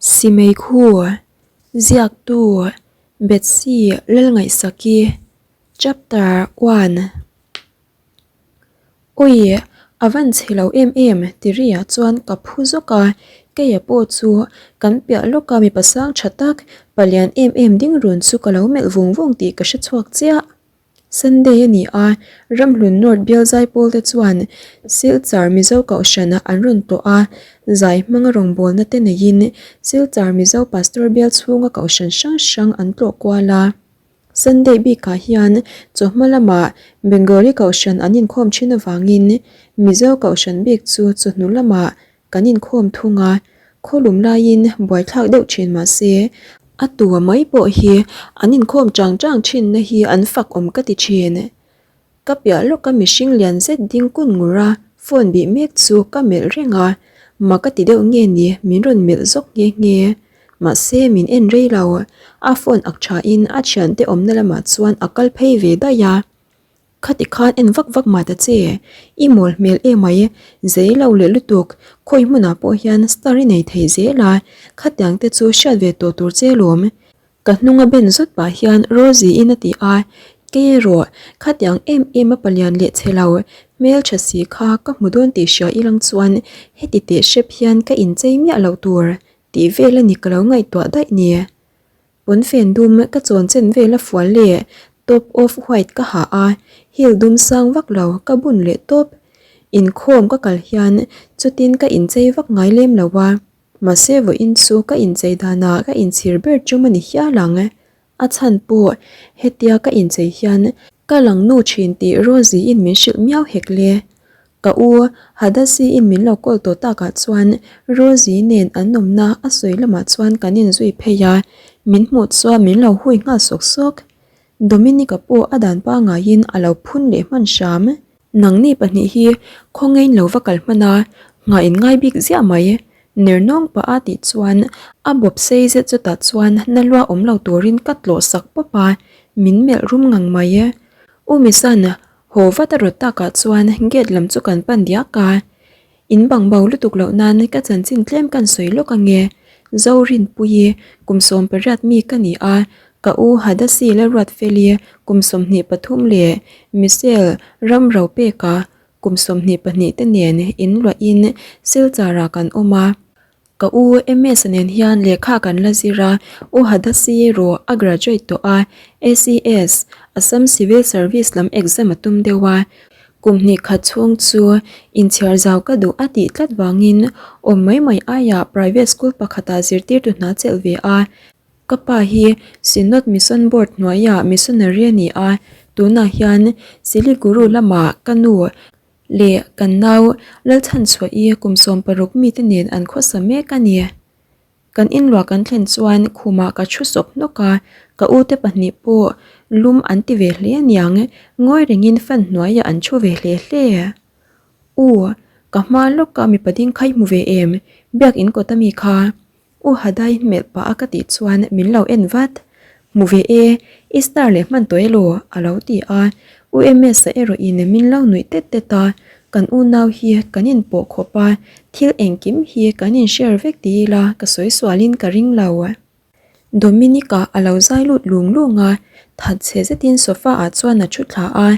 Simeikhu, Ziaktu, Betsy Lalngaihsaki, Chapter One. Awi, a van chhe lo em em ti riah chuan ka phu zawk a, keia pawh chu kan piah lawka mipa sang tha tak, palian em em ding run chu ka lo melh vung vung tih ka hre chhuak chiah. Sunday a ni a, Ramhlun North bial zaipawl te chuan Silchar Mizo Kohhran an rawn tlawh a, zai hmanga rawngbawlna te neiin Silchar Mizo Pastor bial chhunga kohhran hrang hrang an tlawh kual a. Sunday bikah hian chawhma lamah Bengali Kohhran an inkhawm thin avangin Mizo Kohhran bik chu chawhnu lamah kan inkhawm thung a, khawlum laiin buaithlak deuh thin mah se a tua mai pawh hi an inkhawm chang chang thinna hi an fak awm ka ti thin. Ka piah lawka mihring lian zet ding kun ngur a phone bih mek chu ka melh reng a, mak a ti deuh nge ni min rawn melh zawk nghe nghe. Mahse min en rei lo, a phone ak tha in a thiante awmna lamah chuan a kal phei ve daih a. Khati khan en vak vak mah ta che, i mawl hmel emai, zei lo leh lutuk, khawi hmunah pawh hian star i nei thei zel a, khatiang te chu hriat ve tawh tur che lawm. Ka hnung a ben zawt pah hian Rosie in a ti a, Kei erawh, khatiang em em a palian leh che lo, hmeltha si kha ka hmu dawn tih hria ilang chuan heti teh hrep hian ka inchei miah loh tur tih vel a ni ka lo ngaihtuah daih ni. Pawnfen dum ka chawn chen vel a fual leh top off white ka ha a, heel dum sang vak lo ka bun leh tawp. Inkhawm ka kal hian chutin ka inchei vak ngai lem lo a. Mahse vawiin chu ka inchei danah ka inchhir ber tum a ni hial ang. A chhan pawh hetia ka inchei hian ka lang nu thin tih Rosie-in min hrilh miau hek le. Ka u Hadasi-in min lo call tawh takah chuan Rosie nen an awmna a sawi lamah chuan kan inzui phei a, min hmuh chuan min lo hui nghal sawk sawk. Dominic-a pawh a dan pangaiin a lo phun leh hman hram. Nangni pahnih hi khawngain lo va kal hman a, nghah in ngai bik ziah mai. Ner nawng pah a tih chuan a bawp sei zet chutah chuan na lua awm lo turin ka tlawh sak pawp a, min melh rum ngang mai. U Misan, haw vat a rawt takah chuan gate lam chu kan pan diak a. In bang bo lutuk loh nan ka chanchin tlem kan sawi lawk ange. Zorinpuii, kum 18 mi ka ni a, ka u Hadasi Lalruatfeli kum 23 leh Michelle Ramropeka kum 22 te nen inluahin Silchar-ah kan awm a. Ka u MS nen hian lehkha kan la zir a, U Hadasi erawh a graduate tawh a, ACS, Assam Civil Service lam exam a tum deuh a. Kum hnih khat chhung chu inchhiar zau ka duh a tih tlat vangin awm mai mai aiah private school pakhatah zirtirtu hna chelh ve a. Ka pa hi Synod Mission Board hnuaiah missionary a ni a, tunah hian Siliguru lamah ka nu Leh kan nau Lalchhanchhuahi kum 16 mite nen an khawsa mek a ni. Kan inluah kan thlen chuan khumah ka thu sawp hnawk a, ka ute pahnih pawh lum an ti ve hle aniang, ngawi rengin fan hnuaiah an thu ve hle hle. U, ka hma lawka mipa ding kha i hmu ve em? Biakin kawt ami kha. U Hadai hmelh pah a ka tih chuan min lo en vat. Hmu ve e, i star leh hman tawh elaw? a lo ti a. U Ms-a erawh in min lo nuih tet tet a, kan unau hi kan inpawh khawp a, thil engkim hi kan in share vek ti ila ka sawi sualin ka ring lo. Dominic-a a lo zai lut lung lung a, thatchhe zetin sofa ah chuan a thu thla a,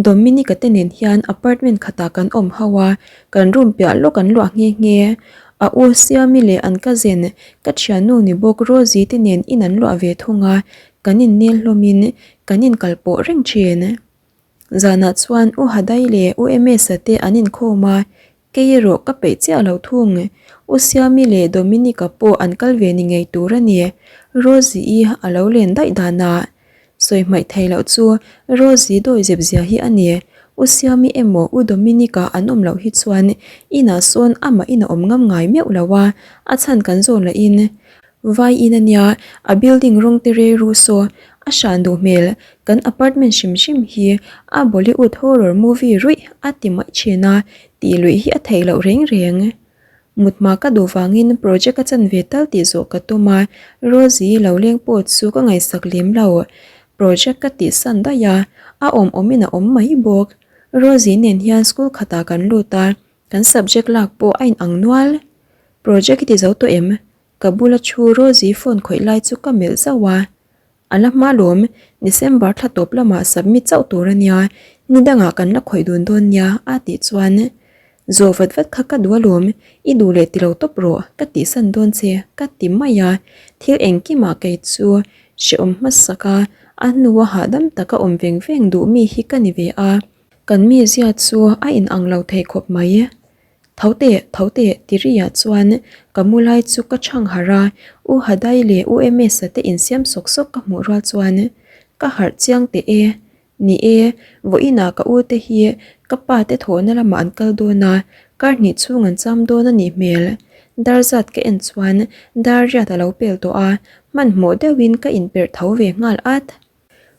Dominic-a te nen hian apartment khatah kan awm ho a, kan room piah lawk an luah nghe nghe. A u Siami leh an cousin, ka thiannu ni bawk Rosie te nen in an luah ve thung a, kan innel hlawmin kan inkalpawh reng thin. Zanah chuan U Hadai leh U Ms-a te an inkhawm a, Kei erawh ka peih chiah lo thung. U Siami leh Dominic-a pawh an kal ve ni ngei tur a ni. Rosie-i a lo len daih danah sawi hmaih thei loh chu Rosie dawi zep zia hi a ni. U Siami emaw U Dominic-a an awm loh hi chuan inah sawn amah in a awm ngam ngai meuh lo a, a chhan kan zawn lahin Vai in a nia, a building rawng te rei ru saw, a hran duh hmel, kan apartment hrim hrim hi a Bollywood horror movie ruih a ti mai thin a, tih luih hi a theih loh reng reng. Mut hma ka duh vangin project a chan ve tal tih zawh ka tum a, Rosie lo leng pawh chu ka ngaihsak lem lo. Project ka tih san daih a, a awm awmin a awm mai bawk. Rosie nen hian school khatah kan lut a, kan subject lak pawh a inang nual. Project i ti zo tawh em? Ka bula thu Rosie phone khawih lai chu ka melh zauh a. A la hma lawm, December thla tawp lamah submit chauh tur a nia, ni dangah kan la khawih dun dawn nia a tih chuan Zawh vat vat kha ka duh alawm, i duh leh ti lo tawp rawh, ka tihsan dawn che ka ti mai a, thil engkimah kei chu hrehawm hmasak a, a hnua hahdam taka awm veng veng duh mi hi ka ni ve a. Kan mizia chu a inang lo thei khawp mai. Tho teh, tho teh ti riah chuan ka mu lai chu ka chhang harh a, U Hadai leh U Emesa te insiam sawk sawk ka hmuh rual chuan ka harh chiang teh e. Ni e, vawiinah ka u te hi ka pa te thawhna lamah an kal dawn a, kar hnih chhung an cham dawn a nih hmel. Dar zat ka en chuan dar riat a lo pel tawh a, hmanhmawh deuhin ka inperh tho ve nghal at.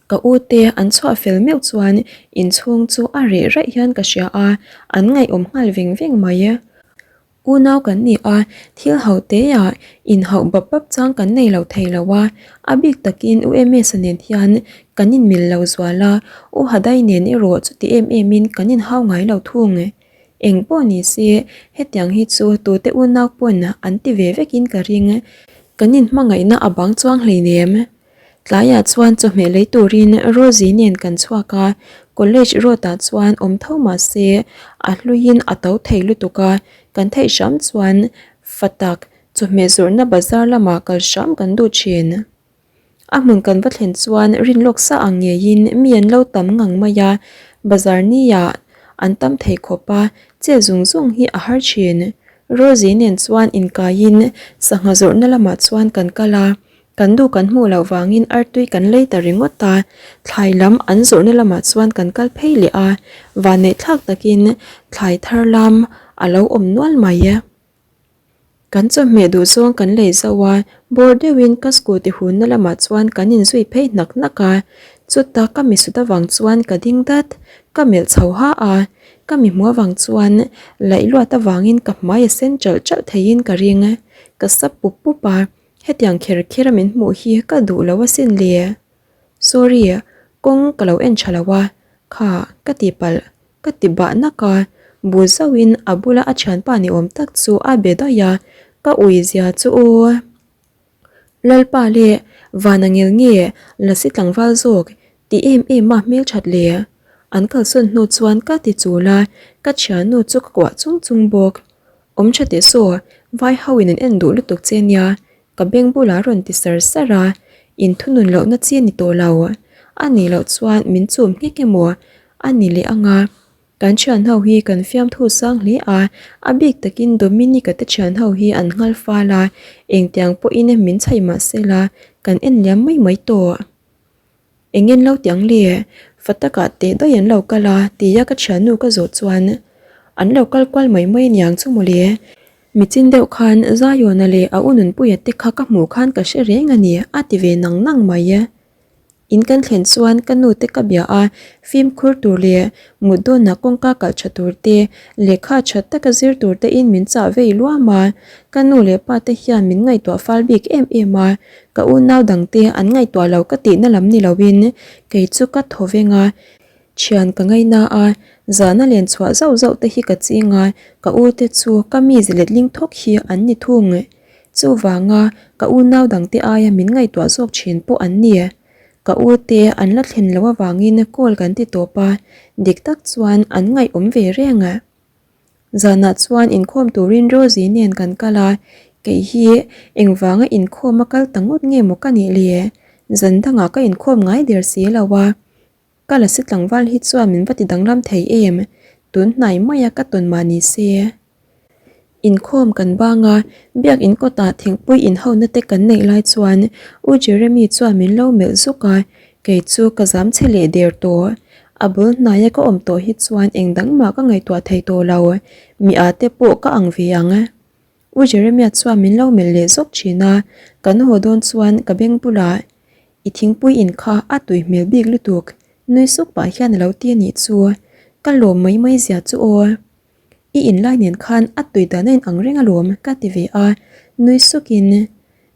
Ka u te an chhuah fel meuh chuan inchhung chu a reh raih hian ka hria a, an ngaihawm nghal veng veng mai. Unau kan ni a, thil hauh teah inhauh bap bap chang kan nei lo thei lo a, a bik takin U Emesa nen hian kan inmil lo zual a, U Hadai nen erawh chuti em emin kan inhau ngai lo thung. Eng pawh ni se, hetiang hi chu tute unau pawn an ti ve vekin ka ring. Kan inhmangaihna a bang chuang hleinem. Tlaiah chuan chawhmeh lei turin Rosie nen kan chhuak a, college road ah chuan awm tho mah se a hluiin a to thei lutuk a, kan theih hram chuan fa tak chawhmeh zawrhna bazar lamah kal hram kan duh thin. A hmun kan va thlen chuan rin lawk sa ang ngeiin mi an lo tam ngang mai a, bazar niah an tam thei khawp a, chet zung zung hi a har thin. Rosie nen chuan inkaiin sangha zawrhna lamah chuan kan kal a. Kan duh kan hmuh loh vangin artui kan lei ta ringawt a, thlai lam an zawrhna lamah chuan kan kal phei leh a, vanneih thlak takin thlai thar lam a lo awm nual mai. Kan chawhmeh duh zawng kan lei zauh a, bawr deuhin ka scooty hunna lamah chuan kan inzui phei hnak hnak a, chuta ka misut avang chuan ka ding dat, ka melh chho ha a, ka mi hmuh avang chuan laih luat avangin ka hmai a sen ṭalh ṭalh theiin ka ring, ka sap pup pup a. Hetiang kher kher a min hmuh hi ka duh lo asin le. Sorry, kawng ka lo en tha lo a, kha ka ti palh, ka ti bah nak a, bu zauhin a bula a thianpa ni awm tak chu a be daih a, ka ui zia chu aw. Lalpa leh Vana ngel nge Lasi tlangval zawk ti em em a hmelthat le. An kalsawn hnu chuan ka ti chul a, ka thiannu chu ka kuah chung chung bawk. Awm tha teh saw, vai ho in an en duh lutuk che nia, ka beng bulah rawn ti sar sar a, in thunun lohna chi a ni tawh lo. A nih loh chuan min chum nghek emaw a ni leh ang a. Kan thian ho hi kan fiamthu sang hle a, a bik takin Dominic-a te thian ho hi an nghal fal a, engtiang pawhin min chhaih mah sela kan en liam mai mai tawh. Eng en lo ti ang le? Fa takah teh daih an lo kal a tia ka thiannu ka zawh chuan an lo kal kual mai mai aniang chu mawle. Michin deuh khan Zaiawna leh a u Nunpuia te kha ka hmuh khan ka hre reng a ni a ti ve nang nang mai. In kan thlen chuan ka nu te ka bia a, fimkhur tur leh mut dawnah kawngka kalh tha tur te, lehkha tha taka zir tur te in min chah vei luam a. Ka nu leh pa te hian min ngaihtuah fal bik em em a, Ka unau dangte an ngaihtuah lo ka tihna lam ni loin kei chu ka thaw veng a, thian ka ngaina a, zahna len chhuah zauh zauh te hi ka ching a, ka u te chu ka mi ziletling thawk hi an ni thung. Chuvanga ka unau dangte aia min ngaihtuah zawk thin pawh an ni. Ka u te an la thlen loh avangin call kan ti tawp a, dik tak chuan an ngaihawm ve reng. Zanah chuan inkhawm turin Rosie nen kan kal a, kei hi engvanga inkhawm a kal ta ngawt nge maw ka nih le? Zan dangah ka inkhawm ngai der si lo a, ka lasi tlangval hi chuan min va ti danglam thei em? Tun hnai maia ka tawn mah ni se. Inkhawm kan bang a, biakin kawtah thingpui inhona te kan neih lai chuan U Jeremy chuan min lo melh zuk a, Kei chu ka zam chhe leh der tawh. A bul hnaia ka awm tawh hi chuan eng dang mah ka ngaihtuah thei tawh lo. Mi ah te pawh ka ang ve ang. U Jeremiah chuan min lo melh leh zawk thin a, kan haw dawn chuan ka beng bulah I thingpui in kha a tui hmel bik lutuk nui suk pah hian a lo ti a nih chu. Ka lawm mai mai zia chu aw. I inlai nen khan a tui dan a inang reng alawm ka ti ve a, nui sukin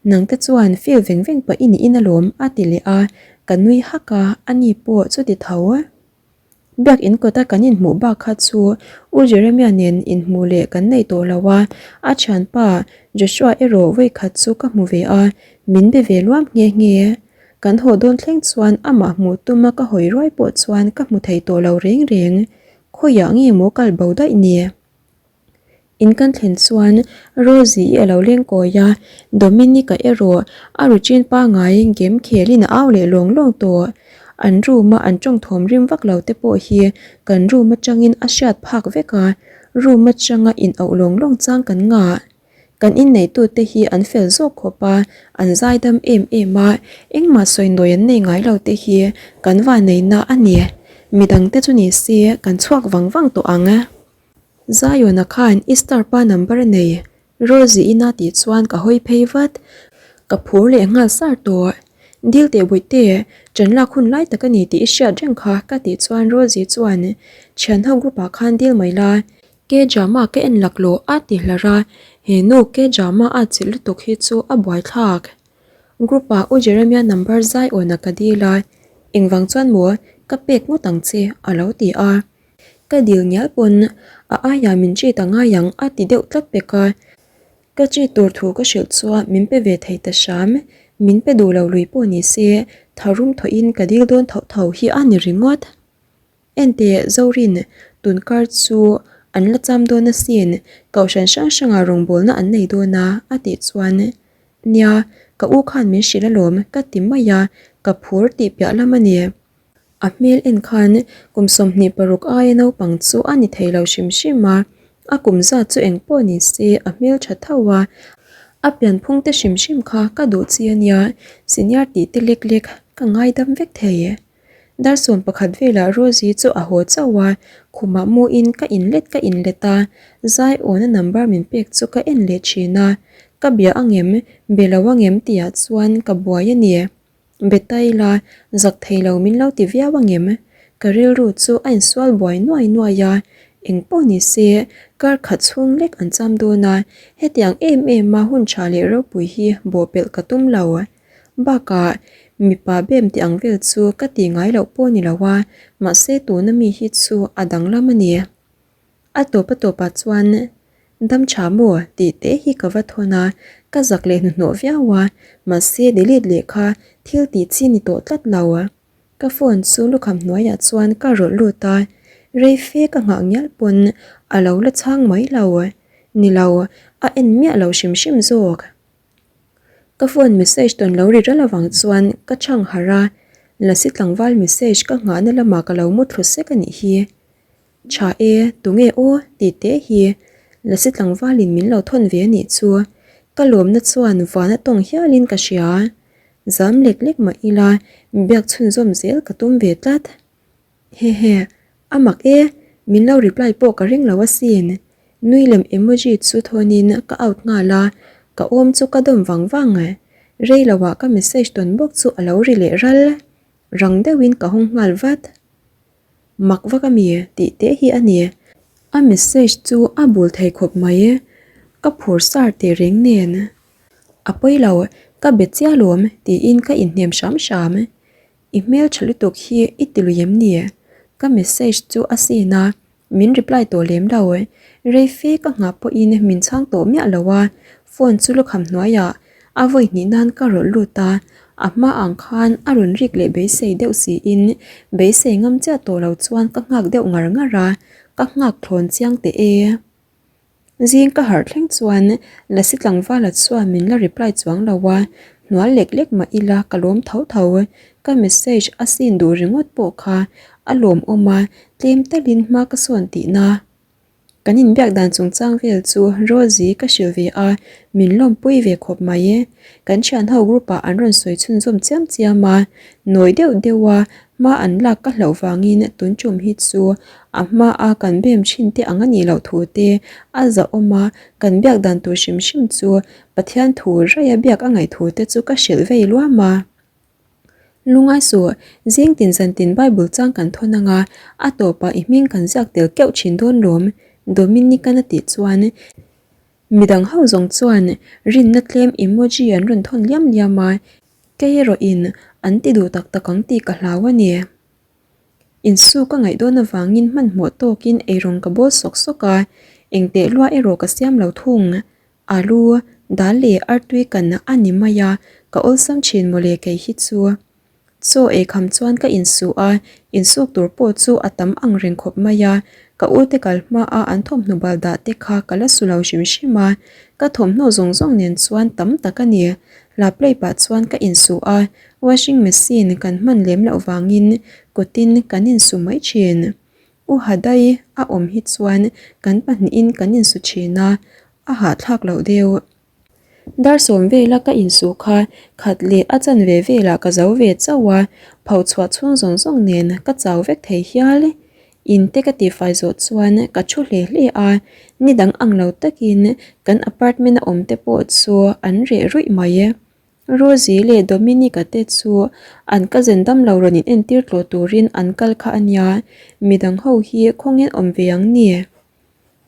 Nangte chuan feel veng veng pah i niin alawm a ti leh a, ka nui hak a, ani pawh chuti tho. Biakinn kawta kan inhmuh bak kha chu U Jeremia nen inhmuh leh kan nei tawh lo a, a thianpa Joshua erawh vawikhat chu ka hmu ve a, min be ve luam nghe nghe. Kan haw dawn thleng chuan amah hmuh tuma ka hawi ruai pawh chuan ka hmu thei tawh lo reng reng. Khawiah nge maw kal bo daih ni? In kan thlen chuan Rosie-i a lo leng kawi a, Dominic-a erawh a routine pangngai game khelin a au leh lawng lawng tawh. An room-a an tawng thawm rim vak lo te pawh hi kan room atangin a hriat phak vek a, room atanga in auh lawng lawng chang kan ngah. Kan inneitute hi an fel zawk khawp a, an zaidam em em a, engmah sawi nawi an nei ngai lo te hi kan vanneihna a ni. Midangte chu ni se kan chhuak vang vang tawh ang. Zion-a khan i star pa number a nei, Rosie ina tih chuan ka hawi phei vat. Ka phur leh nghal sar tawh. Dil teh Bawihte, ṭan lak hun lai tak a ni tih i hriat reng kha ka tih chuan Rosie chuan ṭhianho group ah khan dil mai la, K-drama ka en laklawh a ti hlar a, he nu K-drama a chilh lutuk hi chu a buaithlak. Group ah U Jeremia number Zion-a ka dil a, engvang chuan maw ka pek ngawt ang che a lo ti a. Ka dil ngial pawn a aiah min treat a ngai ang a ti deuh tlat pek a. Ka treat tur thu ka hrilh chuan min pe ve thei ta hram. Min pe duh lo lui pawh ni se tharum thawhin ka dil dawn tho tho hi a ni ringawt. Enteh Zorin tunkar chu an la cham dawn asin, kohhran hrang hrangah rawngbawlna an nei dawn a a tih chuan nia ka u khan min hrilh alawm ka ti mai a, ka phur tih piah lam a ni. A hmel en khan kum 26 aia naupang chu a ni thei lo hrim hrim a, a kum zat chu eng pawh ni se a hmel tha tho a, a pianphung te hrim hrim kha ka duh chi a nia, senior tih te lek lek ka ngaidam vek thei. Dar 11 velah Rosie chu a haw chauh a, khumah muin ka inlet ka inlet a, Zaiawna number min pek chu ka en leh thin a, ka bia angem, be lo angem tihah chuan ka buai a ni. Betaila, zak thei lo min lo ti viau angem? Ka rilru chu a insual buai nuai nuai a, eng pawh ni se, kar khat chhung lek an cham dawn a, hetiang em em a hun tha leh ropui hi bawhpelh ka tum lo. Bakah, mipa bem tih ang vel chu ka ti ngai loh pawh ni lo a, mahse tuna mi hi chu a danglam a ni. A tawp a tawpah chuan dam tha maw tih te hi ka va thawn a, ka zak leh hnuhnawh viau a, mahse delete leh kha thil tih chi ni tawh tlat lo. Ka phone chu lukham hnuaiah chuan ka rawlh lut a, rei fe ka nghah ngial pawn a lo la chhang mai lo. Ni lo, a en miah lo hrim hrim zawk. Ka phone message tawn lo ri ral avang chuan ka chhang harh a, Lasi tlangval message ka nghahna lamah ka lo muthlu sek a nih hi. Tha e, tunge aw? tih te hi Lasi tlangvalin min lo thawn ve a nih chu. Ka lawmna chuan van a tawng hialin ka hria. Zam lek lek mah ila biak chhunzawm zel ka tum ve tlat. Hehe, a mak e, min lo reply pawh ka ring lo asin. Nui lem emoji chu thawnin ka out nghal a, ka awm chu ka dawm vang vang. Rei loah ka message tawn bawk chu a lo ri leh ral. Rang deuhin ka hawng nghal vat. Mak vak a mi tih teh hi a ni. A message chu a bul thei khawp mai. Ka phur sar teh reng nen. A pawi lo, ka be chiah lawm tiin ka inhnem hram hram. I hmel tha lutuk hi i ti lui em ni? Ka message chu a sin a, Min reply tawh lem lo. Rei fe ka nghah pawhin min chhang tawh miah lo a, phone chu lukham hnuaiah a vawi hnih nan ka rawlh lut a, a hma ang khan a rawn rik leh beisei deuh siin beisei ngam chiah tawh lo chuan ka nghak deuh ngar ngar a, ka nghak thlawn chiang teh e. Zing ka harh thleng chuan Lasi tlangvala chuan min la reply chuang lo a, hnual lek lek mah ila ka lawm tho tho. Ka message a seen duh ringawt pawh kha a lawmawm a, tlem talin hma ka sawn tihna. Kan inbiak dan chungchang vel chu Rosie ka hrilh ve a, min lawmpui ve khawp mai. Kan thianho group ah an rawn sawi chhunzawm chiam chiam a, nawi deuh deuh a hma an lak ka hlauh vangin tun tum hi chu a hma a kan bem thin te ang a nih loh thu te a zahawm a, kan biak dan tur hrim hrim chu Pathian thu raia biak a ngaih thu te chu ka hrilh vei luam a. Lungai suh, zing tin zan tin Bible chang kan thawn ang a, a tawpah i hming kan ziak tel keuh thin dawn lawm, Dominic-an a tih chuan Midang ho zawng chuan rinna tlem emoji an rawn thawn liam liam a, kei erawhin an ti duh tak tak ang tih ka hlau a ni. Insuk ka ngaih dawn avangin hmanhmawh tawkin eirawng ka bawl sawk sawk a, engteh lua erawh ka siam lo thung. Alu, dal leh artui kan a ni mai a, ka awlsam thin mawle kei hi chu. Chaw eikham chuan ka insuh a, insuk tur pawh chu a tam ang reng khawp mai a, ka ute kal hma a an thawmhnaw bal dah te kha ka la su lo hrim hrim a, ka thawmhnaw zawng zawng nen chuan tam tak a ni. Hla play pah chuan ka insuh a, washing machine kan hman lem loh vangin kutin kan insu mai thin. U Hadai a awm hi chuan kan pahnihin kan insu thin a, a hahthlak loh deuh. Dar sawm vela ka insuh kha khat leh a chanve velah ka zo ve chauh a, pho chhuah chhung zawng zawng nen ka chau vek thei hial. In te ka tihfai zawh chuan ka thu hle hle a, ni dang ang lo takin kan apartment a awm te pawh chu an reh ruih mai. Rosie leh Dominic-a te chu an cousin damlo rawn in entir tlawh turin an kal kha a nia, midang ho hi khawngin awm ve ang ni.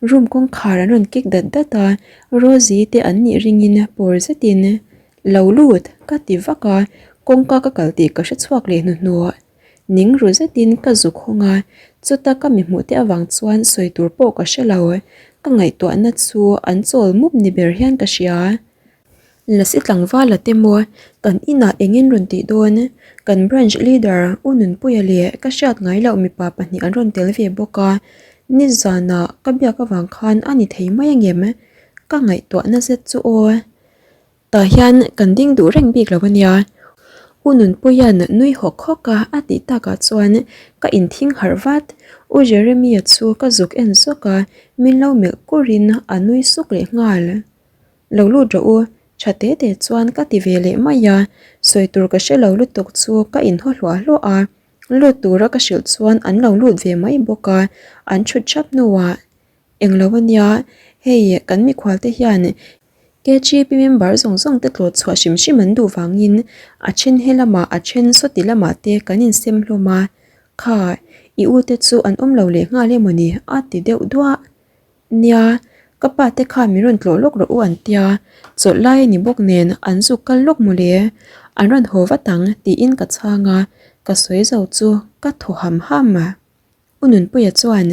Room kawngkhar an rawn kik dat dat a, Rosie te an nih ringin pawr zetin, Lo lut! ka ti vak a, kawngka ka kal tih ka hre chhuak leh hnuhnawh. Ning ru zetin ka zuk hawng a, chuta ka mi hmuh te avang chuan sawi tur pawh ka hre lo, ka ngaihtuahna chu an chawl mup ni ber hian ka hria. Lasi tlangvala te maw kan inah engin rawn tih dawn? Kan branch leader U Nunpuia leh ka hriat ngai loh mipa pahnih an rawn tel ve bawk a, nizanah ka biak avang khan a ni thei mai angem? Ka ngaihtuahna zet chu aw. Tah hian kan ding duh reng bik lo ania. U Nunpuia'n nui hawk hawk a a tih takah chuan ka inthing harh vat. U Jeremia chu ka zuk en zawk a, min lo melh kurin a nui suk leh nghal. Lo lut rawh u, tha te te chuan ka ti ve leh mai a, sawi tur ka hre lo lutuk chu ka inhaw hluah hluah a, lut tura ka hrilh chuan an lo lut ve mai bawk a, an thut thap hnuah englo ania, hei kan mikhual te hian KGP member zawng zawng te tlawt chhuah hrim hrim an duh vangin a then he lamah a then sawti lamah te kan insem hlawm a, kha i u te chu an awm lo leh nghal emawni a ti deuh duah. Nia, ka pa te khan min rawn tlawh lawk rawh u an tia, chawlh lai a ni bawk nen an zuk kal lawk mawle, an rawn haw vat ang tiin ka chhang a, ka sawi zo chu ka thaw ham ham. U Nunpuia chuan,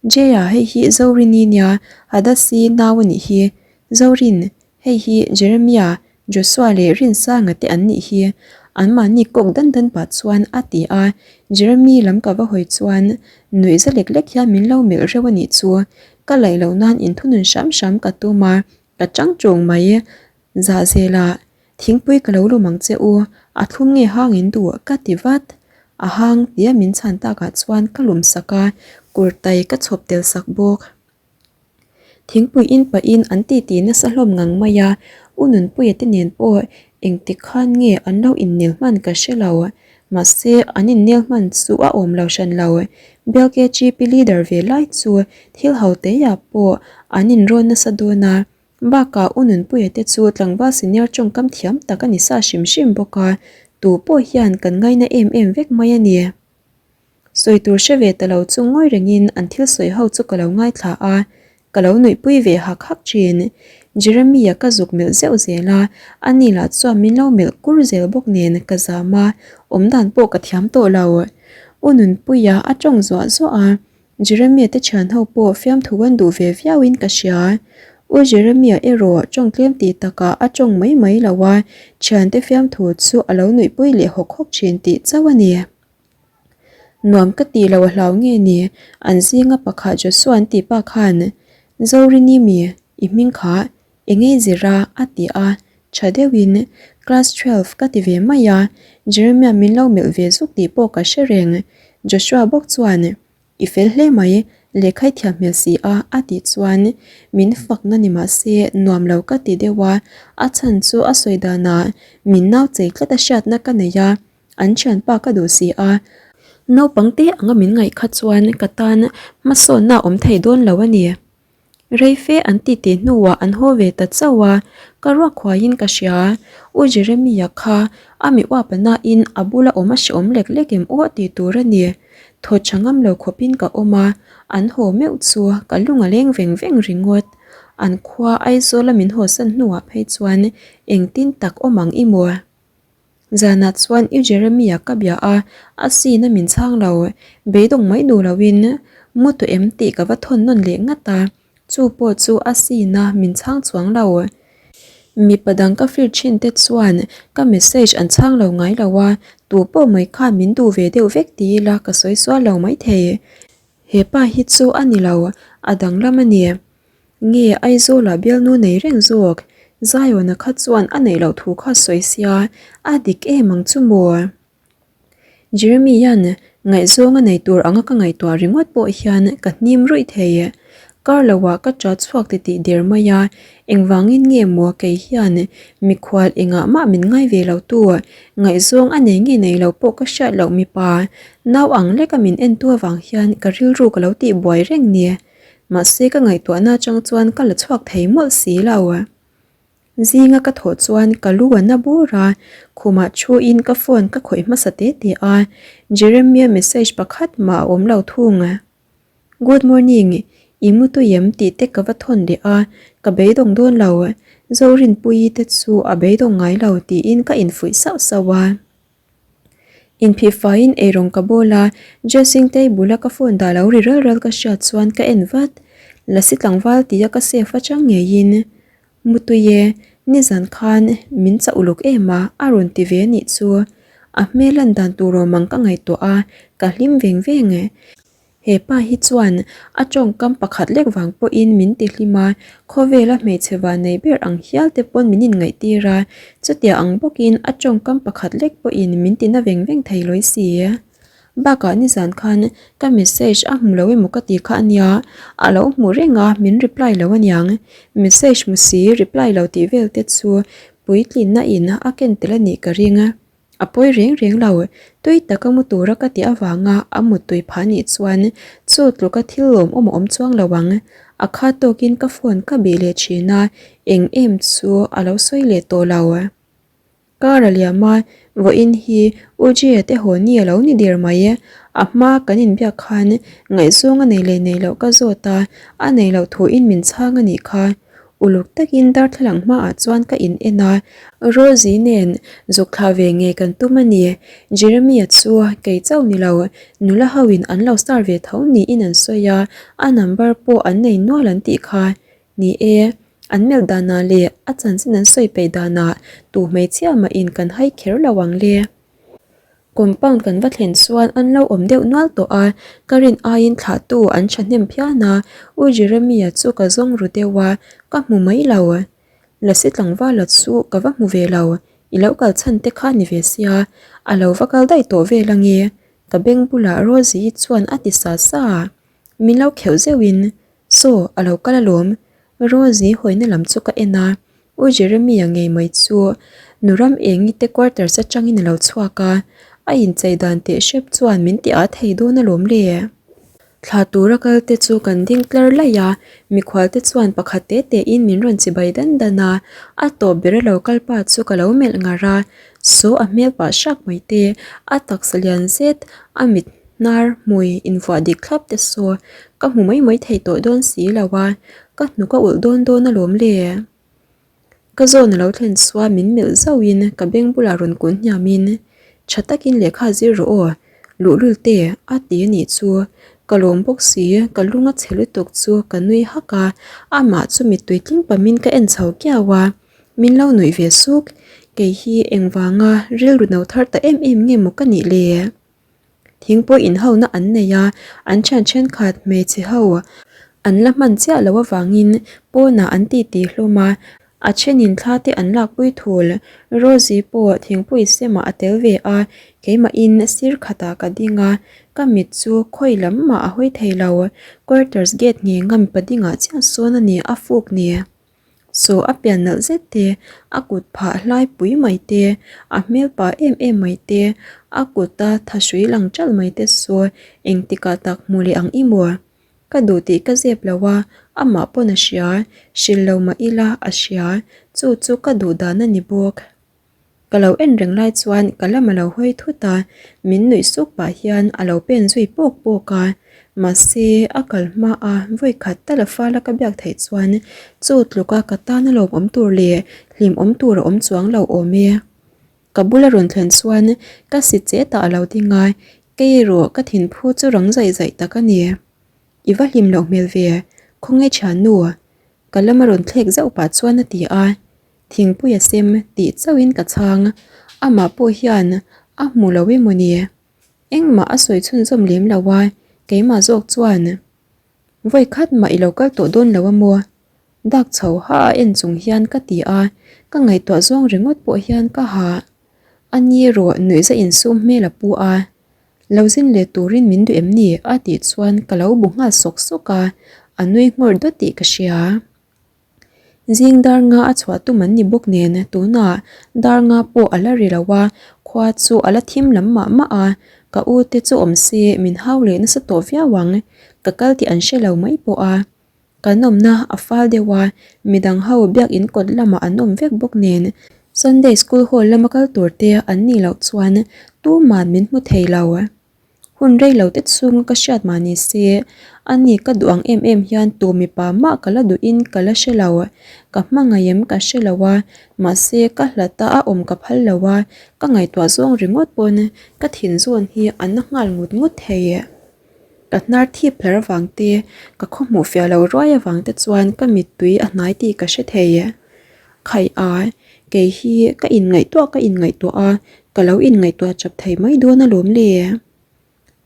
Jaya hei hi Zorini nia, Hadasi nau a nih hi, Zorin, Hei hi Jeremia, Joshua leh Rinsanga te an nih hi. Anmahni kawk dan dan pah chuan a ti a, Jeremy lam ka va hawi chuan nuih za lek lek hian min lo melh reuh a nih chu. Ka laih loh nan inthunun hram hram ka tum a, ka chang ṭawng mai. Zah zelah, thingpui ka lo lum ang che u, a thlum nge hang in duh ka ti vat. A hang tia min chhan takah chuan ka lum sak a, kurtai ka chhawp tel sak bawk. Thingpui in pahin an titi nasa hlawm ngang mai a, U Nunpuia te nen pawh engtik khan nge an lo innel hman ka hre lo. Mahse, an innel hman chu a awm lo hran lo. Bial KGP leader ve lai chu thil ho teiah pawh an inrawn nasa dawn a, bakah U Nunpuia te chu tlangval senior tawngkam thiam tak a ni sa hrim hrim bawk a, tu pawh hian kan ngaina em em vek mai a ni. Sawi tur hre ve ta lo chu ngawi rengin an thil sawi ho chu ka lo ngaithla a, ka lo nuihpui ve hak hak thin. Jeremy-a ka zuk melh zeuh zel a, ani lah chuan min lo melh kur zel bawk nen ka zam a, awmdan pawh ka thiam tawh lo. U Nunpuia a tawng zuah zuah a, Jeremy-a te thian ho pawh fiamthu an duh ve viauin ka hria. U Jeremy-a erawh tawng tlem tih takah a tawng mai mai lo a, thiante fiamthu chu a lo nuihpui leh hawk hawk thin tih chauh a ni. Nuam ka tih lo a hlau nge ni? An zinga pakhat Joshua an tih pa khan, Zorini mi, i hming kha eng ei zir a? a ti a, tha deuhin, Class 12 ka ti ve mai a, Jeremiah min lo melh ve zuk tih pawh ka hre reng. Joshua bawk chuan, I fel hle mai, lehkha i thiam hmel si a, a tih chuan min fakna ni mah se nuam lo ka ti deuh a, a chhan chu a sawi danah min nau chei tlat a hriatna ka nei a, An thianpa ka duh si a, naupang te anga min ngaih kha chuan ka tan hmasawnna a awm thei dawn lo a ni. Rei fe an titi hnuah an haw ve ta chauh a, ka ruak huaiin ka hria. U Jeremia kha a mi uapa nain a bula awm a hreawm lek lek em aw tih tur a ni. Thaw tha ngam lo khawpin ka awm a, an haw meuh chu ka lung a leng veng veng ringawt. An khua Aizawla min hawsan hnuah phei chuan engtin tak awm ang i maw? Zanah chuan U Jeremy-a ka bia a, a scene a min chhang lo. Beidawng mai duh loin mu tawh em tih ka va thawn nawn leh ngat a, chu pawh chu a scene a min chhang chuang lo. Mipa dang ka fir thin te chuan ka message an chhang lo ngai lo a, tu pawh mai khan min duh ve deuh vek ti ila ka sawi sual lo maithei. He pa hi chu a ni lo, a danglam a ni. Nge Aizawlah bialnu nei reng zawk? Zion-a kha chuan a neih loh thu kha sawi sia, a dik em ang chu maw? Jeremy-a'n ngaihzawng a nei tur anga ka ngaihtuah ringawt pawh hian ka hnim ruih thei. Kar loah ka ṭah chhuak titih der mai a, engvangin nge maw kei hian mikhual engah mah min ngai ve lo tu, ngaihzawng a nei nge nei lo pawh ka hriat loh mipa nau ang leka min entu avang hian ka rilru ka lo tihbuai reng ni. Mahse ka ngaihtuahna atang chuan ka la chhuak thei mawlh si lo. Zinga ka thawh chuan ka lu a na bur a, khumah thuin ka phone ka khawih hmasa te te a, Jeremia message pakhat mah a awm lo thung. Good morning, i mu tui em tih te ka va thawn leh a, ka beidawng dawn lo, Zorinpuii te chu a beidawng ngai lo tiin ka infuih sauh sauh a. Inphihfaiin eirawng ka bawl a, dressing table a ka phone dah lo ri ral ral ka hriat chuan ka en vat. Lasi tlangval tia ka save atang ngeiin, Mutui e, nizan khan min chah uluk em a, a rawn ti ve anih chu. A hmel lan dan tur awm ang ka ngaihtuah a, ka hlim veng veng e. He pa hi chuan a tawngkam pakhat lek vang pawhin min ti hlim a, khawvela hmeichhe van nei ber ang hial te pawn min inngaihtir a, chutia ang bawkin a tawngkam pakhat lek pawhin min ti na veng veng thei lawi si. Bakah nizan khan ka message a hmu lo emaw ka ti kha ania, a lo hmu reng a min reply lo aniang. Message hmu si reply lo tih vel te chu puitlinna in a ken tel anih ka ring. A pawi reng reng lo, tui taka mu tura ka tih avanga a muttui phah nih chuan chu tluka thil lawmawm a awm chuang lo ang. A kha tawkin ka phone ka bih leh thin a, eng em chu a lo sawi leh tawh lo. Car a liam a, vawiin hi U Jia te haw ni a lo ni der mai. A hma kan inbiak khan ngaihzawng a nei leh nei loh ka zawt a, a nei loh thuin min chhang a nih kha. Uluk takin darthlalang hmaah chuan ka in en a, Rosie nen zuk thlah ve ngei kan tum a ni. Jeremy-a chu kei chauh ni lo, nula ho in an lo star ve tho niin an sawi a, a number pawh an nei nual an tih kha. Ni e, an melh danah leh a chanchin an sawi peih danah tu hmeichhia mah in kan hai kher lo ang le. Compound kan va thlen chuan an lo awm deuh nual tawh a, ka rin aiin thlahtu an thahnem phian a, U Jeremy-a chu ka zawng ru deuh a, ka hmu mai lo. Lasi tlangvala chu ka va hmu ve lo, i lo kal chhan te kha ni ve sia, a lo va kal daih tawh vel ange, ka beng bulah Rosie-i chuan a ti sa sa a, min lo kheuh zeuhin, Saw, a lo kal alawm, Rosie hawina lam chu ka en a, U Jeremy-a ngei mai chu nu ram engi te quarters atangin a lo chhuak a, a inchei dan teh hrep chuan min ti ah thei dawn alawm le. Thla tura kal te chu kan ding tlar laih a, mikhual te chuan pakhat te te in min rawn chibai dan dan a, a tawp ber a lo kal pa chu ka lo melh ngar a, saw a hmel pah hrak mai te, a taksa lian zet, a mit hnar hmui invuah dik thlap te saw ka hmu mai mai thei tawh dawn si lo a, ka hnuk a ulh dawn dawn alawm le. Ka zawn a lo thlen chuan min melh zauhin ka beng bulah rawn kun hniamin tha takin lehkha zir rawh aw, luhlul te a ti a nih chu. Ka lawm bawk si, ka lung a chhe lutuk chu ka nui hak a, amah chu mittui tling pamin ka en chho kiau a, min lo nuih ve suk. Kei hi engvanga rilru no thar ta em em nge maw ka nih le? Thingpui inhona an nei a, an thian thenkhat hmeichhe ho an la hman chiah loh avangin pawnah an titi hlawm a, a thenin thla te an lakpui thul. Rosie pawh thingpui semah a tel ve a, keimahin sir khatah ka ding a, ka mit chu khawi lam mah a hawi thei lo. Quarters gate nge ngam padingah chiah sawn a ni a fuk ni. Saw a pian nalh zet te, a kut phah hlai pui mai te, a hmel pa em em mai te, a kuta tha hrui lang ṭalh mai te saw engtikah tak hmu leh ang i maw? Ka duh tih ka zep lo a, amah pawn a hria, hrilh lo mah ila a hria, chu chu ka duh dan a ni bawk. Ka lo en reng lai chuan ka lam a lo hawi thut a, min nuih suk pah hian a lo pen zui pawk pawk a. Mahse, a kal hma a vawi khat tal a fal a ka biak theih chuan chu tluka ka tan a lawmawm tur leh hlimawm tur a awm chuang lo awm e. Ka bula rawn thlen chuan ka si che tah a lo ding a, kei erawh ka thinphu chu rang zaih zaih tak a ni. I va hlim loh hmel ve, khawnge thiannu? Ka lama rawn thlek zauh pah chuan a ti a, thingpui a sem tih chauhin ka chhang, amah pawh hian a hmu lo emaw ni? Engmah a sawi chhunzawm lem lo a, keimah zawk chuan vawi khat mah i lo kal tawh dawn lo a maw? Dak chho ha a en chung hian ka ti a, ka ngaihtuah zawng ringawt pawh hian ka hah. A ni erawh nuihza insum hmel a pu a, Lo zin leh turin min duh em ni? a tih chuan ka lo bu nghal sawk sawk a, a nui nghawr dawt tih ka hria. Zing dar nga a chhuah tum an ni bawk nen tunah dar nga pawh a la ri lo a, khua chu a la thim lam mah mah a, ka u te chu awm se min hau leh nasa tawh viau ang, ka kal tih an hre lo mai pawh a. Kan awmna a fal deuh a, midang ho biakin kawt lamah an awm vek bawk nen Sunday school hall lama kal tur te an nih loh chuan tuman min hmu thei lo. Hun rei lo te chhunga ka hriat mah ni se, a ni ka duh ang em em hian tu mipa mah ka la duhin ka la hre lo. Ka hmangaih em ka hre lo a, mahse ka hlat a a awm ka phal lo a, ka ngaihtuah zawng ringawt pawn ka thin zawn hi a na nghal ngut ngut thei. Ka hnar thip hlar avang te, ka khaw hmuh fiah lo ruai avang te chuan ka mittui a hnai tih ka hre thei. Khaih a, kei hi ka inngaihtuah ka inngaihtuah a, ka lo inngaihtuah chap thei mai dawn alawm le.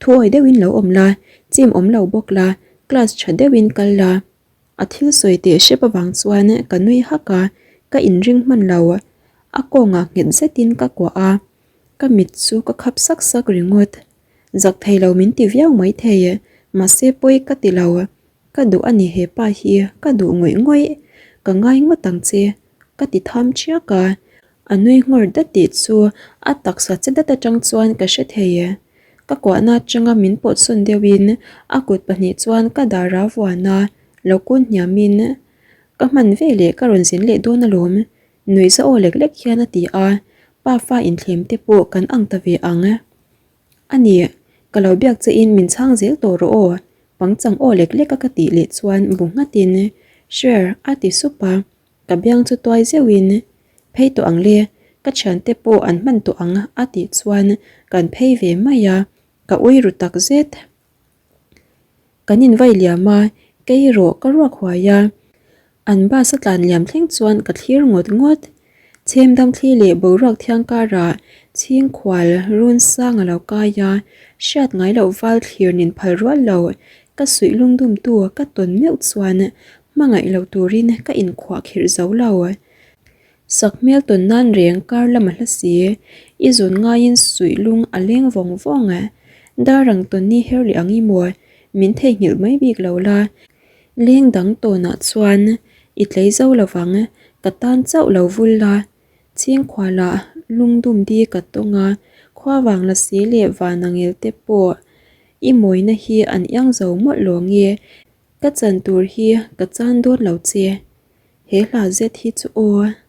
Thuawi deuhin lo awm la, chim awm lo bawk la, class tha deuhin kal la. A thil sawi teh hrep avang chuan ka nui hak a, ka inring hman lo. A kawngah nghet zetin ka kuah a, ka mit chu ka khap sak sak ringawt. Zak thei lo min ti viau mai thei, mahse pawi ka ti lo. Ka duh a ni he pa hi, ka duh ngawih ngawih. Ka ngai ngawt ang che, ka ti tham chiak a. A nui nghawr dat tih chu a taksa che dat atang chuan ka hre thei. Ka kuahna atanga min pawt sawn deuhin a kut pahnih chuan ka dar a vuan a, lo kun hniamin ka hman veleh ka rawn zin leh dawn alawm. Nuihza aw lek lek hian a ti a, pa fa inthlem te pawh kan ang ta ve ang. A ni, ka lo biak che in min chhang zel tawh rawh aw, pangchang aw lek lek a ka tih leh chuan bu nghat in, Sure, a ti sup a, ka biang chu tuai zeuh in, Phei tawh ang le, ka thiante pawh an hman tawh ang a tih chuan kan phei ve mai a, ka ui ru tak zet. Kan invai liam a, kei erawh ka ruak huai a. An bus a tlan liam thleng chuan ka thlir ngawt ngawt. Chhem damthli leh boruak thiang karah chhingkhual run sang a lo kai a, hriat ngai loh val thlir nin phal rual lo ka suih lungdumtu ka tawn meuh chuan hmangaih lo turin ka inkhuah khirh zo lo. Sak hmel tawn nan reng kar lam a hla si, i zun ngaiin suih lung a leng vawng vawng a. Dar ang tawn ni her leh ang i maw, min theihnghilh mai bik lo la. Leng dang tawnah chuan i tlei zo lo vang, ka tan chauh lo vul la. Chhingkhualah lungdum di ka tawng a, khua vang la si leh van angel te pawh i mawina hi an iang zo mawlh lo nge, ka chan tur hi ka chan dawn lo che. He hla zet hi chu aw.